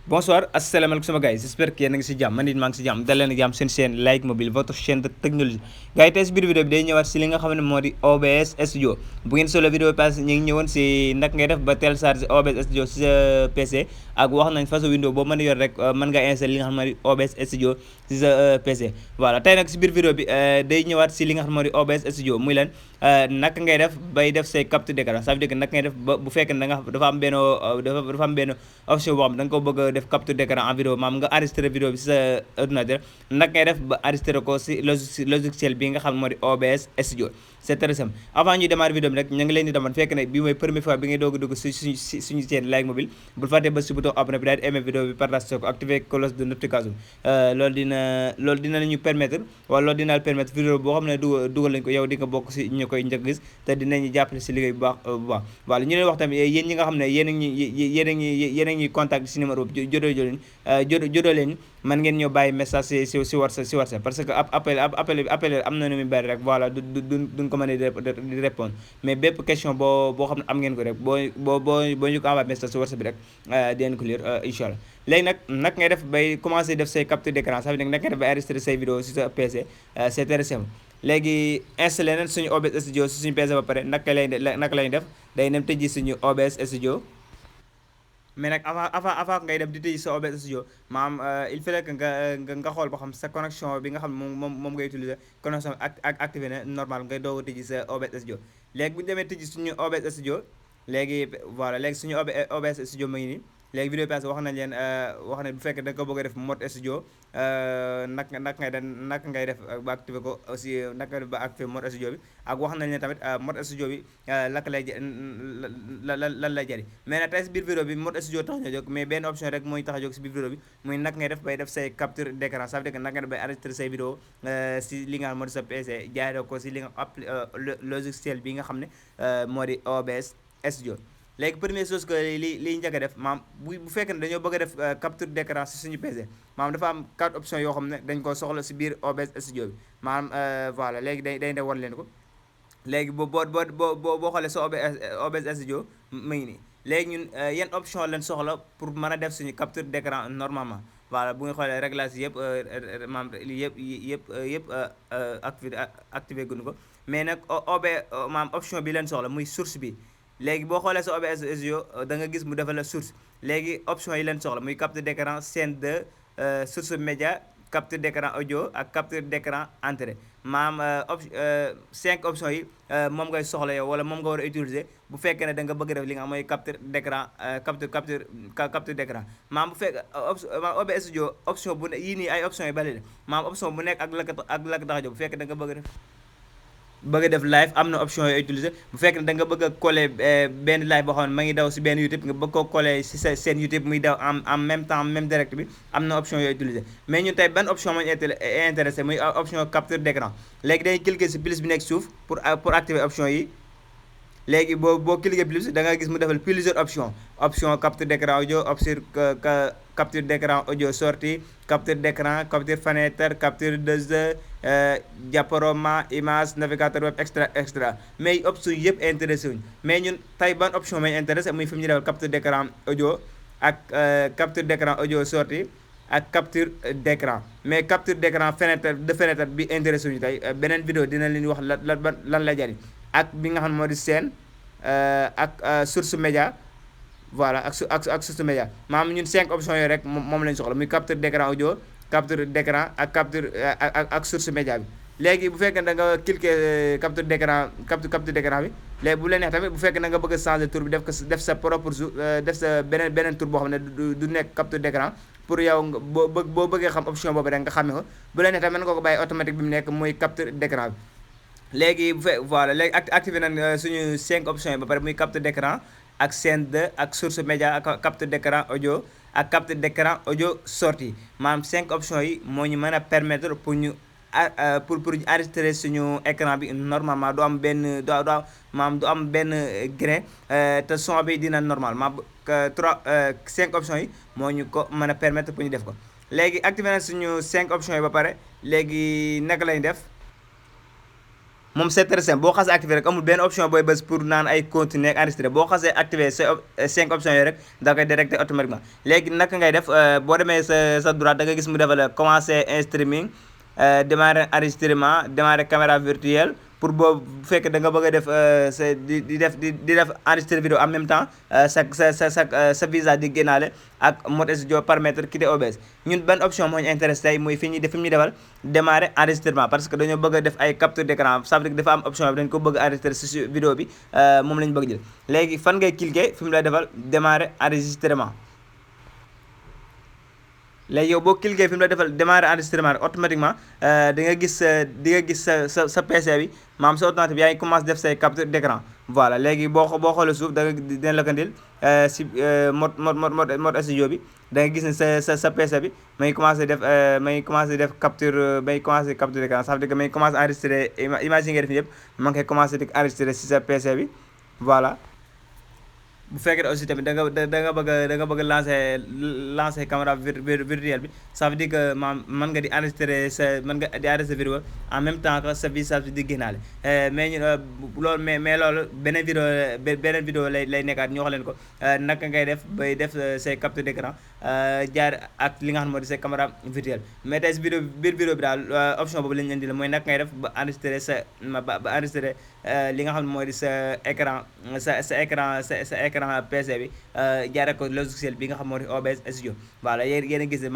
Bonsoir, assalamualaikum sama gars, j'espère que yéen a ngi si jàmm man it maa ngi si jàmm dal leen ak jàmm seen chaîne Like Mobile votre chaîne de technologie gars yi tey si biir vidéo bi day ñëwaat si li nga xam ne moo di OBS Studio bu ngeen solo vidéo bi passé ñu ngi ñëwoon si naka ngay def ba télécharger OBS Studio si sa PC ak wax nañ façon window boo mën a yor rek mën nga installer li nga xam ne moo di OBS Studio si sa PC voilà tey nag si biir vidéo bi day ñëwaat si li nga xam ne moo di OBS Studio muy lan naka ngay def bay def say capture d'écran ça veut dire que naka ngay def ba bu fekkee da nga dafa am benn dafa am benn option boo xam da nga ko bëgg a def capture d'écran en vidéo maam nga enregistré vidéo bi si sa ordinateur naka ngay def ba enregistré ko si logiciel bi nga xam moo di OBS Studio c'est très simple avant ñuy démarrer vidéo bi rek ñu ngi leen di demal fekk ne bi mooy première fois bi ngay doog a dugg si suñu chaîne Like Mobile bul fàtte ba si bouton abonné bi daal di aimer vidéo bi partage ko activer cloche de notification loolu dina la ñu permettre wala loolu dina la permettre vidéo boo xam ne dugal lañ ko yow di nga bokk si ñu koy njëkk gis te dinañu jàppale si liggéey bu baax voilà ñu leen wax tamit yéen ñi nga xam ne yéen a ngi contact si numéro bi jodoo leen man ngeen ñoo bàyyi message si WhatsApp parce que appel am na nu muy bari rek voilà duñ ko mën a di répondre mais bépp question boo xam ne am ngeen ko rek boo ñu ko envoyé message si WhatsApp bi rek dinañ ko lire incha allah léegi nag ngay def bay commencer def say capture d'écran ça veut dire nag ngay def bay enregistrer say vidéo si sa PC c'est très simple léegi installé nañ suñu OBS Studio si suñu PC ba pare naka lay def day dem tëjji suñu OBS Studio mais nag avant ngay dem di tëj sa OBS Studio maam il faut que nga xool ba xam sa connexion bi nga xam ne moom ngay utiliser connexion activé na normal ngay doog a tëjji sa OBS Studio léegi bu ñu demee tëjji suñu OBS Studio léegi voilà léegi suñu OBS Studio mu ngi nii léegi vidéo passé wax nañ leen wax ne bu fekkee da nga ko bëgg a def mode studio naka ngay def ba activé ko aussi naka ngay def ba activé mode studio bi ak wax nañ leen tamit mode studio bi laka lay lan lay jëriñ mais nag tey si biir vidéo bi mode studio tax ñoo jóg mais benn option rek mooy tax a jóg si biir vidéo bi muy naka ngay def bay def say capture d'écran ça veut dire que naka ngay def bay enregistrer say vidéo si li nga xam moo di sa PC jaaree ko si li nga logiciel bi nga xam ne moo di OBS Studio léegi première chose que liy njëkk a def maam bu fekkee ne dañoo bëgg a def capture d'écran si suñu PC maam dafa am 4 options yoo xam ne dañ ko soxla si biir OBS Studio bi maanaam voilà léegi day wan leen ko léegi boo xoolee sa OBS Studio mu ngi nii léegi ñun yan option lañ soxla pour mën a def suñu capture d'écran normalement voilà bu nga xoolee réglage yëpp maam yëpp activé guñu ko mais nag maam option bi leen soxla muy source bi léegi boo xoolee sa OBS Studio da nga gis mu defal la source léegi option yi leen soxla muy capture d'écran scène de source média capture d'écran audio ak capture d'écran entrée maam 5 options yi moom ngay soxla yow wala moom nga war a utiliser bu fekkee ne da nga bëgg def li nga xam mooy capture d'écran capture d'écran maam bu fekk OBS Studio option bu ne yii nii ay options yu bari la maam option bu nekk ak la ko tax a jóg bu fekkee da nga bëgg a def live am na option yooyu utiliser bu fekkee ne da nga bëgg a coller benn live boo xam ne ma ngi daw si benn YouTube nga bëgg koo coller si sa seen YouTube muy daw en même temps même direct bi am na option yooyu utiliser mais ñun tey ban option moo ñu intéressé muy option capture d'écran léegi dañuy cliquer si plus bi nekk suuf pour activer option yi léegi boo cliquer plus da nga gis mu defal plusieurs option capture d'écran audio option capture d'écran audio sortie capture d'écran capture fenêtre capture de jeu diaporama image navigateur web extra mais option yëpp intéressé wuñ mais ñun tey ban option may intéressé muy fi mu ñu defal capture d'écran audio ak capture d'écran audio sortie ak capture d'écran mais capture d'écran fenêtre bi intéressé wuñu tey beneen vidéo dina leen wax lan la jariñ ak bi nga xam ne moo di scène ak source média voilà ak source média maanaam ñun 5 options yooyu rek moom lañ soxla muy capture d'écran audio capture d'écran ak capture ak source média bi léegi bu fekkee da nga cliquer capture d'écran bi léegi bu leen neex tamit bu fekkee da nga bëgg a changer tour bi def sa propre def sa beneen tour boo xam ne du nekk capture d'écran pour yow boo bëggee xam option boobu rek nga xamee ko bu leen neex tamit mën nga ko bàyyi automatique bi mu nekk muy capture d'écran bi léegi voilà léegi activé nañ suñu 5 options yi ba pare muy capture d'écran ak scène 2 ak source média ak capture d'écran audio ak capture d'écran audio sortie maanaam 5 options yi moo ñu mën a permettre pour ñu enregistrer suñu écran bi normalement du am benn du am benn grain te son bi dina normal maanaam 5 options yi moo ñu ko mën a permettre pour ñu def ko léegi activé nañ suñu 5 options yi ba pare léegi naka lañ def moom c'est très simple boo xasee activé rek amul benn option booy bës pour naan ay continuer ak enregistrer boo xasee activé sa 5 options yooyu rek da koy directé automatiquement léegi naka ngay def boo demee sa droite da nga gis mu defal commencer streaming démarrer enregistrement démarrer caméra virtuelle pour boobu bu fekkee da nga bëgg a def sa di def enregistrer vidéo en même temps sa visa di génnaale ak mode studio paramètre quitter OBS ñun ban option moo ñu intéressé tey muy fi ñuy defal démarrer enregistrement parce que dañoo bëgg a def ay capture d'écran ça veut dire que dafa am option bi dañ ko bëgg a enregistrer si vidéo bi moom la ñu bëgg jël léegi fan ngay cliquer fi mu lay defal démarrer enregistrement léegi yow boo cliquer fi mu la defal démarrer enregistrement automatiquement di nga gis sa PC bi maanaam sa ordinateur bi yaa ngi commencé def say capture d'écran voilà léegi boo xoolee suuf da nga dina la ko indil si mode studio bi da nga gis ne sa PC bi may commencé def capture d'écran ça veut dire que may commencé enregistrer image yi nga def yëpp ma ngi koy commencé di enregistrer si sa PC bi voilà. bu fekkee aussi tamit da nga bëgg lancer caméra virtuelle bi ça veut dire que mën nga di enregistrer vidéo en même temps que sa visage bi di génnaale mais ñu loolu mais loolu beneen vidéo lay nekkaat ñu wax leen ko naka ngay def bay def say capture d'écran jaar ak li nga xam ne moo di say caméra virtuelle mais tey si biir vidéo bi daal option boobu lañu leen di la mooy naka ngay def ba enregistrer ba enregistrer li nga xam ne moo di sa écran écran PC bi jaaree ko logiciel bi nga xam moo di OBS studio voilà yéen a gis ne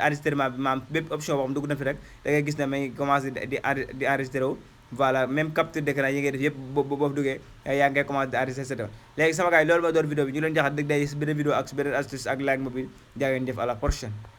enregistrement bi bépp option boo xam dugg na fi rek da ngay gis ne may commencé di enregistré wu voilà même capture d'écran yi ngay def yëpp boo duggee yaa ngay commencé di enregistré sa léegi sama gars yi loolu ma doon vidéo bi ñu leen joxat dëgg day si beneen vidéo ak si beneen astuce ak like mobile jaa ngeen jëf à la prochaine.